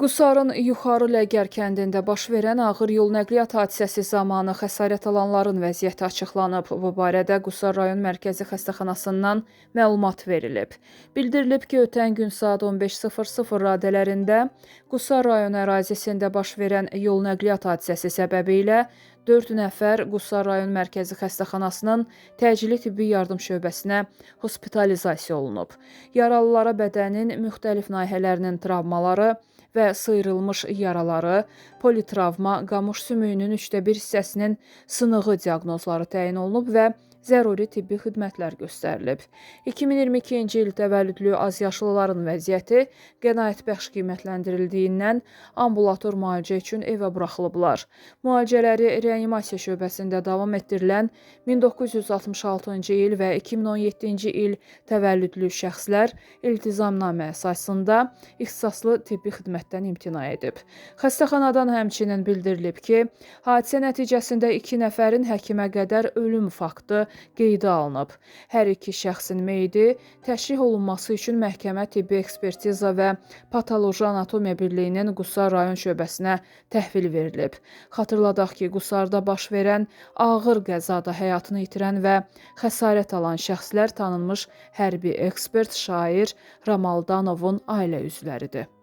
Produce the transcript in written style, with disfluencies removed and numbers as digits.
Qusarın Yuxarı Ləgər kəndində baş verən ağır yol nəqliyyat hadisəsi zamanı xəsarət alanların vəziyyəti açıqlanıb. Bu barədə Qusar rayon mərkəzi xəstəxanasından məlumat verilib. Bildirilib ki, ötən gün saat 15:00 radələrində Qusar rayonu ərazisində baş verən yol nəqliyyat hadisəsi səbəbilə 4 nəfər Qusar rayon mərkəzi xəstəxanasının təcili tibbi yardım şöbəsinə hospitalizasiya olunub. Yaralılara bədənin müxtəlif nahiyələrinin travmaları və sıyrılmış yaraları, politravma, qamış sümüyünün 1/3 hissəsinin sınığı diaqnozları təyin olunub və zəruri tibbi xidmətlər göstərilib. 2022-ci il təvəllüdlü azyaşlıların vəziyyəti qənaətbəxş qiymətləndirildiyindən ambulator müalicə üçün evə buraxılıblar. Müalicələri reanimasiya şöbəsində davam etdirilən 1966-cı il və 2017-ci il təvəllüdlü şəxslər iltizamnamə əsasında ixtisaslı tibbi xidmətdən imtina edib. Xəstəxanadan həmçinin bildirilib ki, hadisə nəticəsində 2 nəfərin həkimə qədər ölüm faktı qeydə alınıb. Hər iki şəxsin meyidi təşrih olunması üçün məhkəmə tibbi ekspertiza və patoloji anatomiya birliyinin Qusar rayon şöbəsinə təhvil verilib. Xatırladaq ki, Qusarda baş verən ağır qəzada həyatını itirən və xəsarət alan şəxslər tanınmış hərbi ekspert şair Ramaldanovun ailə üzvləridir.